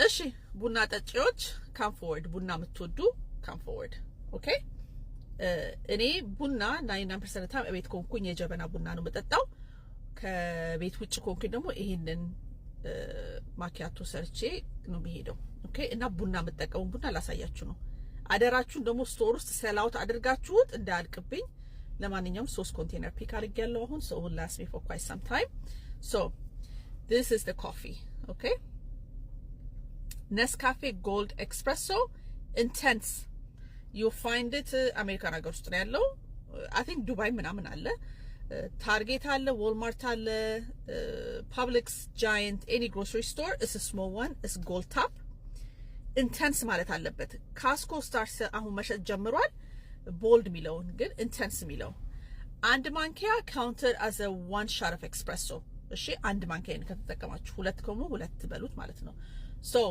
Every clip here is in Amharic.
እሺ፣ ቡና ጠጪዎች come forward፣ ቡና የምትወዱ come forward። Okay፣ እኔ ቡና 99% time እቤት ከሆንኩኝ የጀበና ቡና ነው የምጠጣው። ከቤት ውጭ ከሆንኩኝ ደግሞ ይሄንን ማኪያቶ ሰርቼ ነው የሚሄደው። Okay፣ እና ቡና የምጠቀመው ቡና ላሳያችሁ ነው። አደራችሁን ደግሞ store ውስጥ sell out አድርጋችሁት እንዳያልቅብኝ። ለማንኛውም ሶስት container pick አድርጌያለሁ አሁን፣ so will last me for quite some time። So this is the coffee, okay? Nescafe Gold Espresso Intense. You find it አሜሪካን ሀገር ውስጥ ነው ያለው። I think ዱባይ ምናምን አለ፣ Target አለ፣ Walmart አለ፣ Publix፣ Giant፣ any grocery store። It's small one, it's gold top። Intense ማለት አለበት። Costco start አሁን መሸጥ ጀምሯል። Bold የሚለውን ግን intense የሚለው አንድ ማንኪያ counted as one shot of espresso። እሺ፣ አንድ ማንኪያ ከተጠቀማችሁ፣ ሁለት ከሆነ ሁለት በሉት ማለት ነው። So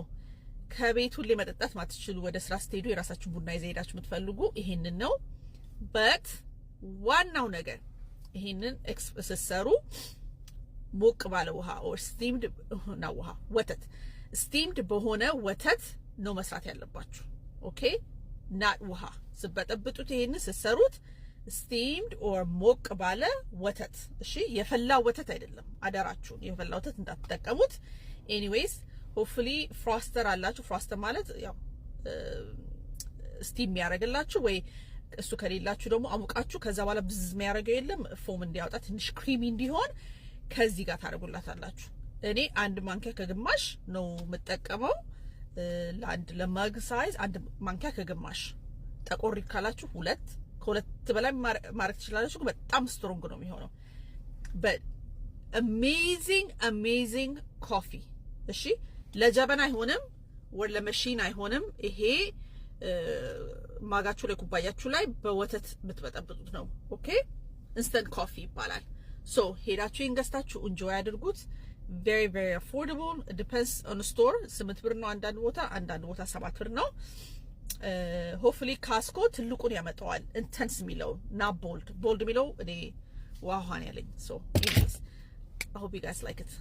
ከቤት ሁሌ መጠጣት ማትችሉ፣ ወደ ስራ ስትሄዱ የራሳችሁ ቡና ይዘ ሄዳችሁ የምትፈልጉ ይሄንን ነው። But ዋናው ነገር ይሄንን ስትሰሩ ሞቅ ባለ ውሃ or steamed ና ውሃ፣ ወተት፣ steamed በሆነ ወተት ነው መስራት ያለባችሁ። Okay, not ውሃ ስበጠብጡት። ይሄንን ስትሰሩት steamed or ሞቅ ባለ ወተት፣ እሺ፣ የፈላ ወተት አይደለም። አደራችሁን የፈላ ወተት እንዳትጠቀሙት። Anyways, hopefully frother አላችሁ። Frother ማለት ያው steam የሚያደርግላችሁ፣ ወይ እሱ ከሌላችሁ ደግሞ አሙቃችሁ ከዛ በኋላ ብዝ የሚያደርገው የለም፣ foam እንዲያወጣ፣ ትንሽ creamy እንዲሆን ከዚህ ጋር ታደርጉላታላችሁ። እኔ አንድ ማንኪያ ከግማሽ ነው የምጠቀመው። ለአንድ ለ mug size አንድ ማንኪያ ከግማሽ፣ ጠቆር ካላችሁ ሁለት፣ ከሁለት በላይ ማድረግ ትችላላችሁ። በጣም strong ነው የሚሆነው። But amazing, amazing coffee። እሺ፣ ለጀበና አይሆንም ወይ ለመሺን አይሆንም። ይሄ mug ኣችሁ ላይ፣ ኩባያችሁ ላይ በወተት የምትበጠብጡት ነው። Okay, instant coffee ይባላል። So ሄዳችሁ ገዝታችሁ enjoy አድርጉት። Very, very affordable። Depends on store። 8 ብር ነው አንዳንድ ቦታ፣ አንዳንድ ቦታ 7 ብር ነው። Hopefully Costco ትልቁን ያመጣዋል። Intense የሚለው ና bold። Bold የሚለው እኔ ውሃ ነው ያለኝ። So anyways, I hope you guys like it.